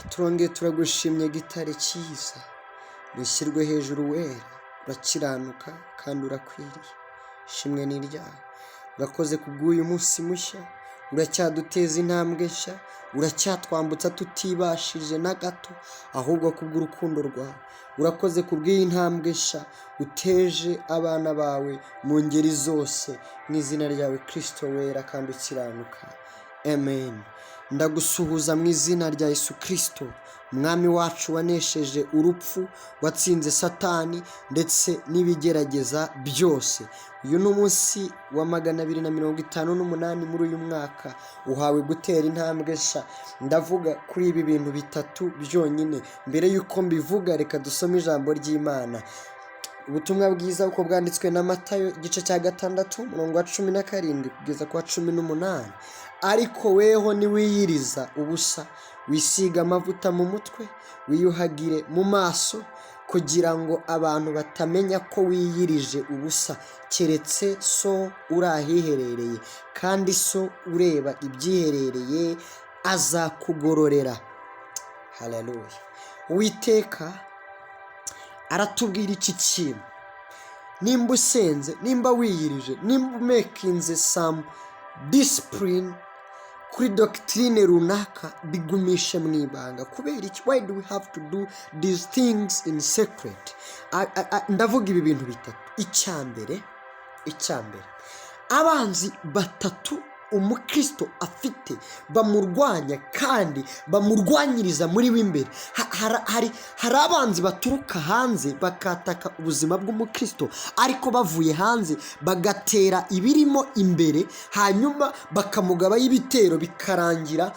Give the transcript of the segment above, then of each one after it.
Turongeye turagushimye, gitare cyiza, wishyirwe hejuru, wera, urakiranuka kandi urakwiriye. Ishimwe ni iryawe. Urakoze kubw'uyu munsi mushya, uracyaduteza intambwe nshya, uracyatwambutsa tutibashije na gato, ahubwo kubw'urukundo rwawe. Urakoze kubw'iyi ntambwe nshya uteje abana bawe mu ngeri zose, mu izina ryawe Kirisito wera kandi ukiranuka, amen. Ndagusuhuza mu izina rya Yesu Kirisito, Umwami wacu wanesheje urupfu, watsinze Satani ndetse n'ibigerageza byose. Uyu ni umunsi wa 258 muri uyu mwaka, uhawe gutera intambwe nshya. Ndavuga kuri ibi bintu bitatu byonyine. Mbere y'uko mbivuga, reka dusome ijambo ry'Imana. Ubutumwa bwiza uko bwanditswe na Matayo, igice cya 6, umurongo wa 17 kugeza ku wa 18. Ariko weho niwiyiriza ubusa, wisiga amavuta mu mutwe, wiyuhagire mu maso, kugira ngo abantu batamenya ko wiyirije ubusa, keretse So uri ahiherereye, kandi So ureba ibyiherereye azakugororera. Haleluya! Uwiteka aratubwira iki kintu: nimba usenze, nimba wiyirije, nimba umakinze some discipline kuri doctrine runaka, bigumishe mu ibanga. Kubera iki? Why do we have to do these things in secret? Ndavuga ibi bintu bitatu. Icya mbere, abanzi batatu umukristo afite bamurwanya kandi bamurwanyiriza muri we imbere. Hari abanzi baturuka hanze bakataka ubuzima bw'umukristo, ariko bavuye hanze bagatera ibirimo imbere, hanyuma bakamugabaho ibitero, bikarangira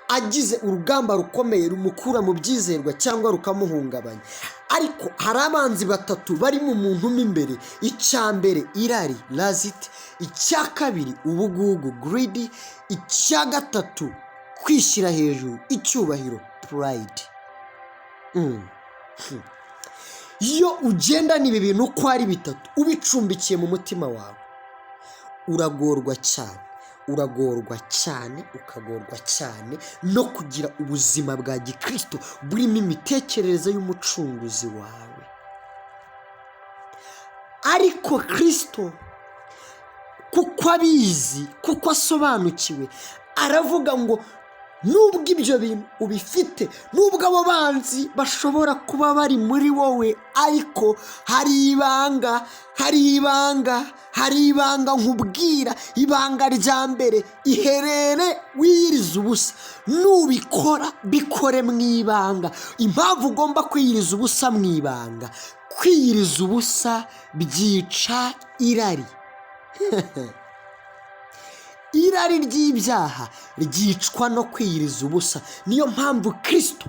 agize urugamba rukomeye rumukura mu byizerwa cyangwa rukamuhungabanya. Ariko hari abanzi batatu bari mu muntu mo imbere. Icya mbere, irari, lust. Icya kabiri, ubugugu, greedy. Icya gatatu, kwishyira hejuru, icyubahiro, pride. Iyo ugendana ibi bintu uko ari bitatu, ubicumbikiye mu mutima wawe, uragorwa cyane, uragorwa cyane, ukagorwa cyane no kugira ubuzima bwa gikristo burimo imitekerereze y'Umucunguzi wawe. Ariko Kirisito, kuko abizi, kuko asobanukiwe, aravuga ngo nubwo ibyo bintu ubifite, nubwo abo banzi bashobora kuba bari muri wowe, ariko hari ibanga, hari ibanga, hari ibanga nkubwira. Ibanga rya mbere: iherere, wiyirize ubusa. Nubikora, bikore mu ibanga. Impamvu ugomba kwiyiriza ubusa mu ibanga: kwiyiriza ubusa byica irari. Irari ry'ibyaha ryicwa no kwiyiriza ubusa. Niyo mpamvu Kirisito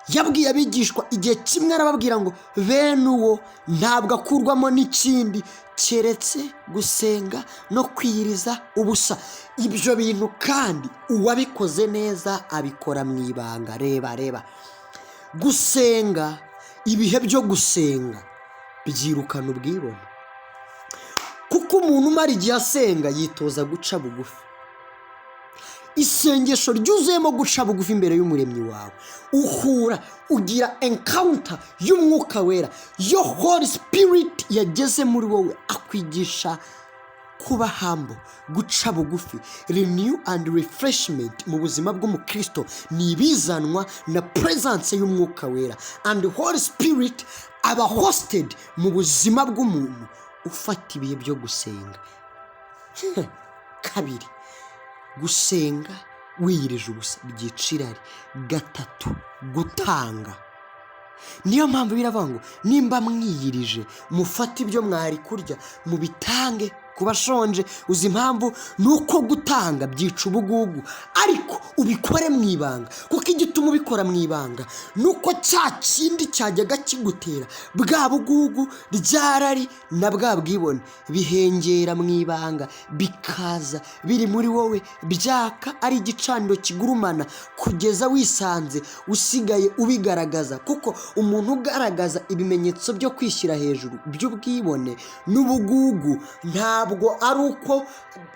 yabwiye abigishwa igihe kimwe, arababwira ngo bene uwo ntabwo akurwamo n'ikindi keretse gusenga no kwiyiriza ubusa. Ibyo bintu kandi uwabikoze neza abikora mu ibanga. Reba, reba, gusenga, ibihe byo gusenga byirukana ubwibone, kuko umuntu umara igihe asenga yitoza guca bugufi. Isengesho ryuzuyemo guca bugufi imbere y'Umuremyi wawe, uhura, ugira encounter y'Umwuka Wera. Yo Holy Spirit yageze muri wowe, akwigisha kuba humble, guca bugufi. Renew and refreshment mu buzima bw'umukristo ni ibizanwa na presence y'Umwuka Wera, and Holy Spirit aba hosted mu buzima bw'umuntu ufata ibihe byo gusenga. Kabiri, gusenga wiyirije ubusa byica irari. Gatatu, gutanga. Niyo mpamvu biravuga ngo nimba mwiyirije, mufate ibyo mwari kurya mubitange ku bashonje. Uzi impamvu? Ni uko gutanga byica ubugugu, ariko ubikore mu ibanga, kuko igituma ubikora mu ibanga ni uko cya kindi cyajyaga kigutera bwa bugugu, rya rari na bwa bwibone, bihengera mu ibanga, bikaza biri muri wowe byaka ari igicaniro kigurumana, kugeza wisanze usigaye ubigaragaza. Kuko umuntu ugaragaza ibimenyetso byo kwishyira hejuru, by'ubwibone n'ubugugu, ntabwo ari uko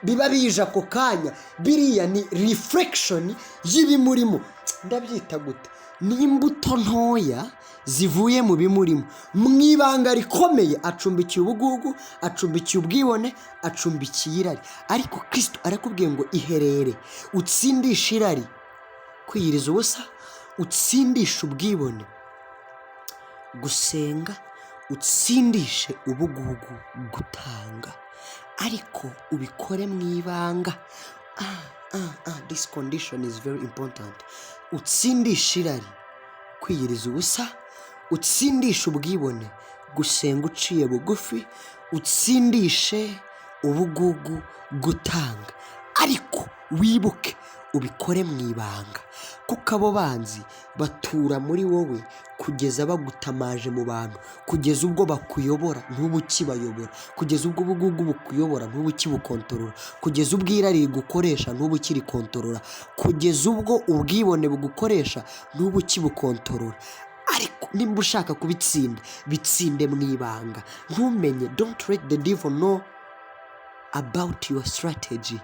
biba bije ako kanya. Biriya ni reflection y'ibimurimo. Ndabyita gute? Ni imbuto ntoya zivuye mu bimurimo. Mu ibanga rikomeye acumbikiye ubugugu, acumbikiye ubwibone, acumbikiye irari. Ariko Kirisito arakubwiye ngo iherere, utsindishe irari, kwiyiriza ubusa, utsindishe ubwibone, gusenga, utsindishe ubugugu, gutanga, ariko ubikore mu ibanga. This condition is very important. Utsindishe irari, kwiyiriza ubusa, utsindishe ubwibone, gusenga uciye bugufi, utsindishe ubugugu, gutanga, ariko wibuke ubikore mu ibanga, kuko abo banzi batura muri wowe kugeza bagutamaje mu bantu, kugeza ubwo bakuyobora ntube ukibayobora, kugeza ubwo ubugugu bukuyobora ntube ukibukontorora, kugeza ubwo irari rigukoresha ntube ukirikontorora, kugeza ubwo ubwibone bugukoresha ntube ukibukontorora. Ariko nimba ushaka kubitsinda, bitsinde mu ibanga, ntumenye. Don't let the devil know about your strategy.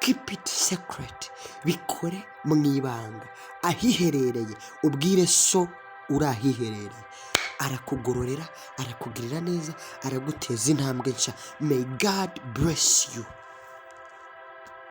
Keep it secret. Bikore mu ibanga, ahiherereye, ubwire so uri ahiherereye, arakugororera, arakugirira neza, araguteza intambwe nshya. May God bless you.